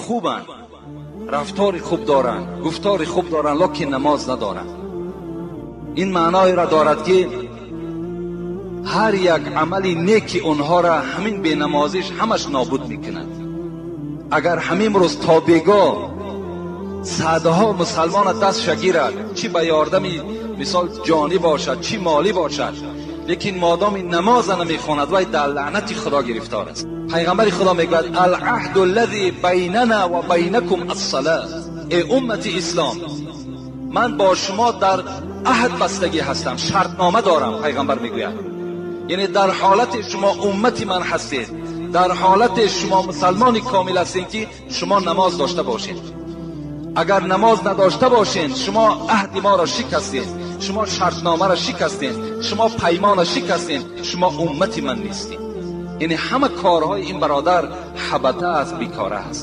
Хубанд, рафтори хуб доранд, гуфтори хуб доранд, лекин намоз надоранд. Ин маъноеро дорад, ки ҳар як амали неки онҳоро ҳамин бенамозиш ҳамаш нобуд мекунад. Агар ҳамин рӯз то бегоҳ садҳо мусалмона дастша гирад, чӣ ба ёрдами мисол ҷонӣ бошад, чӣ молӣ бошад, лекин модоми намоза намехонад, вай дар лаънати Худо гирифтор аст. Пайғамбари Худо мегӯяд: «Алаҳду аллази байнана ва байнакум ассалат». Эй уммати ислом, ман бо шумо дар аҳд бастагӣ ҳастам, шартнома дорам. Пайғамбар мегӯяд, яъне дар ҳолати шумо уммати ман ҳастед, дар ҳолати шумо мусалмони комил ҳастед, ки шумо намоз дошта бошед. Агар намоз надошта бошед, шумо аҳди моро шикастед, шумо шартномаро шикастед, шумо паймонро шикастед, шумо уммати ман нестед. Яъне ҳама корҳои ин бародар ҳабата аст, бекора аст.